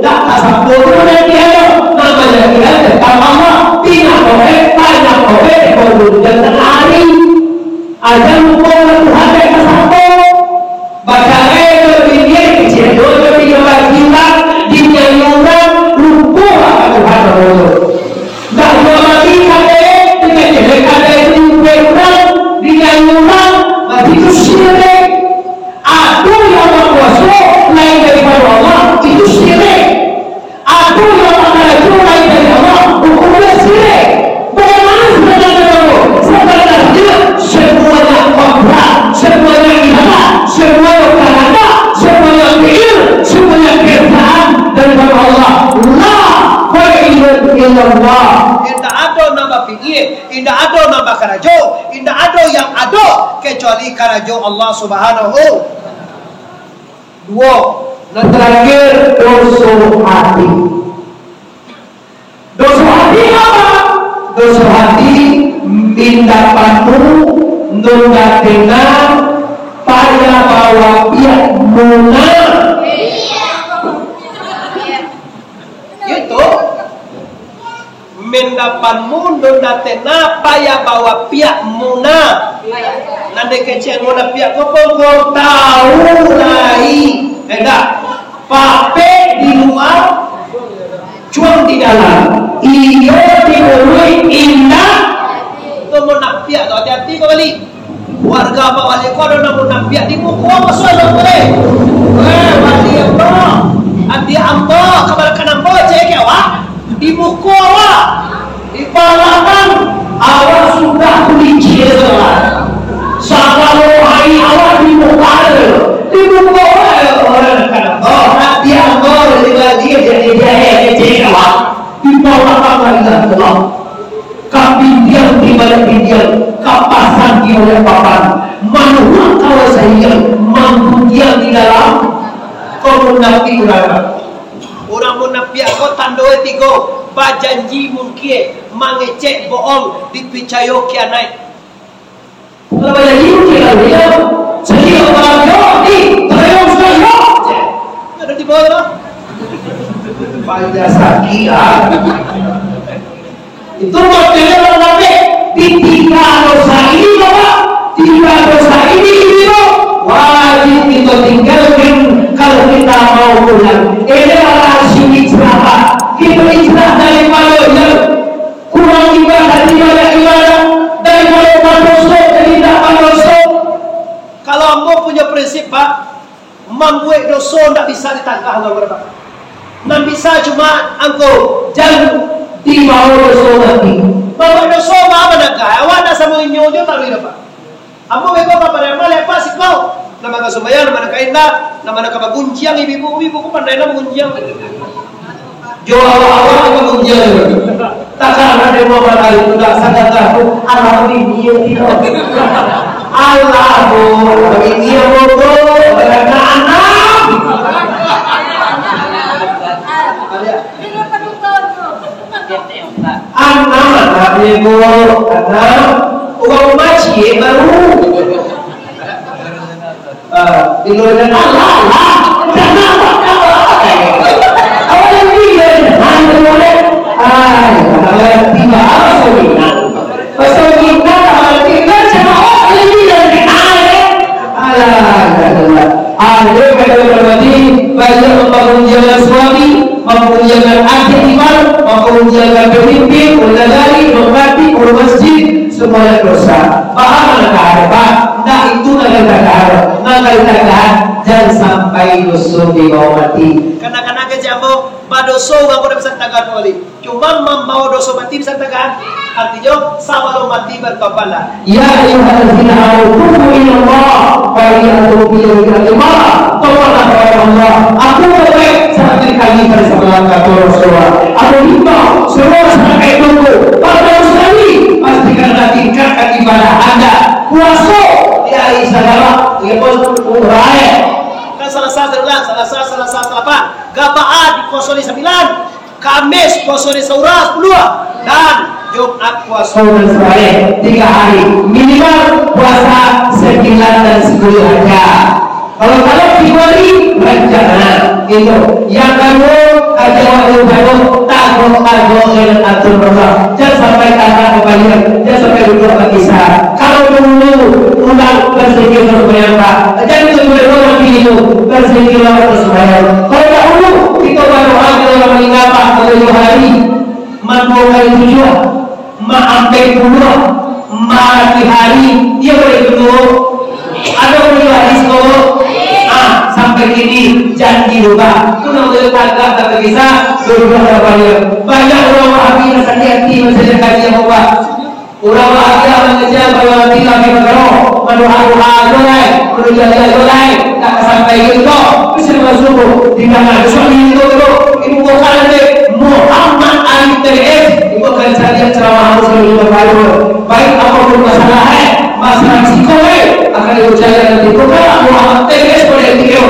Dak tasapo tu nanti ayo. Namonyo kira tentang Allah. Pindah kowe, banyak kowe, hujan tangah hari. Aja lupo ka Tuhan dek tasapo. Bacarai jo bini, kecek jo bini bagi urang, diniayo urang, lupo ka Tuhan Allah. Dak juo bagi kadai, dengan jelek kadai tu diumpek urang, diniayo urang, berarti itu syirik. Ado yang bakuaso lain daripado Allah, itu syirik. Ado yang bakarajo lain dari Allah, hukumnyo syirik. Bagaimana sebenarnya, Bapak? Sebenarnya semuanya kontrak, semuanya ibadah, semuanya kahandak, semuanya fi'il, semuanya kerjaan daripada Allah. La khairun illallah. Indak ado nan bapikia, indak ado nan bakarajo, indak ado yang ado kecuali karajo Allah Subhanahu. Duo, nan tarakhir, doso hati. Doso hati apa? Doso hati, minda panu, nunda tena, paya bawa piak muna. Gitu. Minda panu, nunda tena, paya bawa piak muna. Nan dikecek muna piak ko pun kau tahu lai. Indak. Papek di lua, cuang di dalam. Iyo di muluik, indak. Tu muna piak tu, hati-hati kau bali. Warga Pak Wali ko ado nan muna piak di muko, apa salah kau, eh? Eh, Wali ambo, ati ambo, kabarakan ambo, cek awak. Di muko awak, di balakang awak sudah kulici tu lah. Sagalo hari awak di muko tu, di muko awak, eh, urang nak kata, oh, ati ambo, di bagi, jadi dia, eh, cek awak. Di balakang hari lah, Allah. Ka pindiang di baliak pindiang, ka pasang di baliak papan, manuruik kawasan inyo, mangguntiang di dalam, kok munafik urang. Urang munafiak ko tandoe tigo, bajanji mungkie, mangecek bohong, dipicayo kianaik. Kalau bajanji mungkie lalu dia, setiap malam yo, di, terayong sudah yo, cek. Ada di bawah lah. Banyak sakit lah. Itu modelnya orang munafik. Di tiga dosa ini, Bapak, tiga dosa ini, ini, Bapak, wajib kita tinggalkan kalau kita mau pulang. Ini adalah hasil hijrah, Pak. Kita hijrah daripada yang kurang ibadah, daripada ibadah, daripada berdosa, jadi tidak berdosa. Kalau ambo punya prinsip, Pak, mambuek doso ndak bisa ditagah Allah Taala. Nan bisa cuma angko, jan dibawa doso nanti. Mambuek doso baa managah, awak ndak samo inyo jo taruih dapat. Ambo beko ka Pariaman lepas siko. Nan managah sumbayang, nan managah indak, nan managah bagunjiang, ibu-ibu, ibu-ibu ko pandai lah bagunjiang. Jo awak-awak itu ujian. Takkan ada dua hari tu dah sadar tu, anak bini yang tidak. Alah, bu, anak bini yang bodoh, anak anak. Anak, anak dia, bu, anak. Uang rumah cie baru. Ah, Di luar, alah, alah. Jangan, jangan. Awak yang tinggal, jangan, jangan. Ai, kalau tiba, apa sih? Pasal kita, kalau kita, jangan, oh, kalau tinggal, jangan. Alah, alah, alah. Ada kata berarti banyak mempermuliakan suami, mempermuliakan adik ipar, mempermuliakan pemimpin, ulama, imam khatib, guru masjid, semuanya dosa. Paham, anak-anak, Pak? Nah, itu nak kita tahu. Nak kita tahu, jangan sampai dosa dibawa mati. Kanak-kanak kecil ambo, badoso urang ko dak bisa tagak kembali. Cuma mambawa doso mati bisa tagak. Artinyo, sabalun mati, bertobatlah. Ya ayyuhallazina amanu tubu ilallah, fa inni atubu ilaihi jami'a. Tobatlah kepada Allah. Aku bertobat seperti kami dari semalam, kata Rasulullah. Aku himbau semua sangkek tunggu, pada sekali, pastikan anda tingkatkan ibadah anda. Puaso di hari sagawa, dia pun umrah. Kan Salasa, Salasa, Salasa, Salasa, apa? Gabaat di kosong di sembilan. Kamis puaso di Saura sapuluah, dan Jumat puaso nan sabaleh tiga hari. Minimal puasa sembilan dan sepuluh aja. Kalau, kalau tiga hari, rancana itu. Yang kaduo, kaji awak dulu baru, taguah-taguah dengan atur Allah. Jangan sampai tanah kembali, jangan sampai duduk bakisah. Kalau dulu urang barzikir sumbayang, Pak, jangan sampai urang kini tu barzikir lawan sumbayang. Kalau dahulu kito badoa, kito urang maningga, Pak, tujuah hari, maduo kali tujuah, maampek puluah, maratih hari, iyo buliah tu. Ado tujuah hari sakolah. Ah, sampai kini janji lupa. Tu namonyo tagak, tak terpisah, duduk dalam banyak. Banyak urang Wahabi nan sakik ati mancaliak kaji Allah. Urang bahagia mangecek, kalau nanti lagi bagaro, mandoa-doa juo lai, manujaliah juo lai, tak sampai gitu. Bisa masuk di tangan, besok di itu tu, ibu bukan nanti Muhammad Ali T B S, ibu akan cari ceramah harus di lima baru. Baik apapun masalah, eh, masalah risiko, eh, akan ibu cari nanti. Bukan Muhammad T B S pada itu,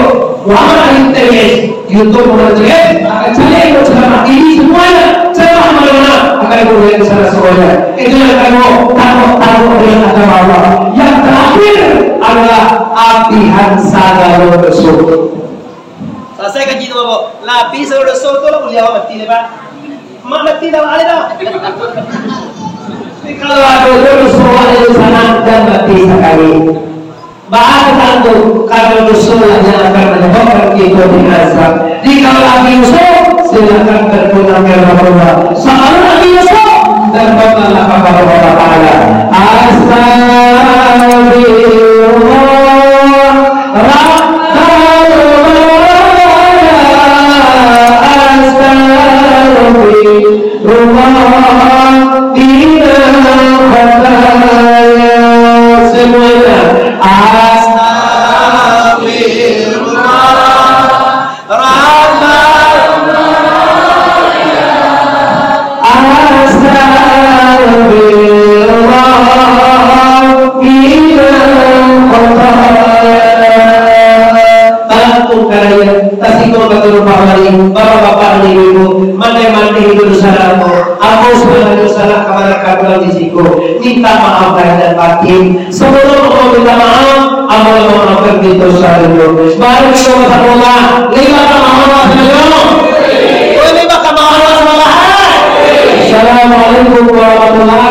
Muhammad Ali T B S. YouTube mangecek, akan cari ilmu ceramah ini semuanya, ceramah mana-mana, akan ibu lihat di sana semuanya. Itu yang kedua, taguah-taguah dengan agama Allah. Yang terakhir adalah apihan sagalo doso. Salasai kaji tu, Bapak. Lah api sagalo doso tu lah, buliah awak mati deh, Pak. Mak mati dah, ada dah. Tapi kalau ado doso, ado di sana, dan mati sakali. Bahkan tu, karena doso lah yang akan menyebabkan kita diazab. Jadi kalau lagi doso, silakan berpulang ke rumah. Kalau lagi doso, bertobatlah kepada Allah Taala. Astagfirullah, Rabbal Wara, astagfirullah. Rumah bina khataya semuanya. Astagfirullah, Rabbana. Astagfirullah, bina khataya. Tampung karaya. Tasiko ka turun pamali, bapak-bapak dan ibu-ibu, mandeh-mandeh itu dosa ambo. Ambo sabananyo salah ka maraka pulang di siko. Minta maaf lahir dan batin. Sabalun ambo minta maaf, ambo lah mamaafkan kito sadonyo. Mari kito basamo, lima ka maaf sadonyo. Oi, lima ka maaf sadonyo. Assalamualaikum warahmatullahi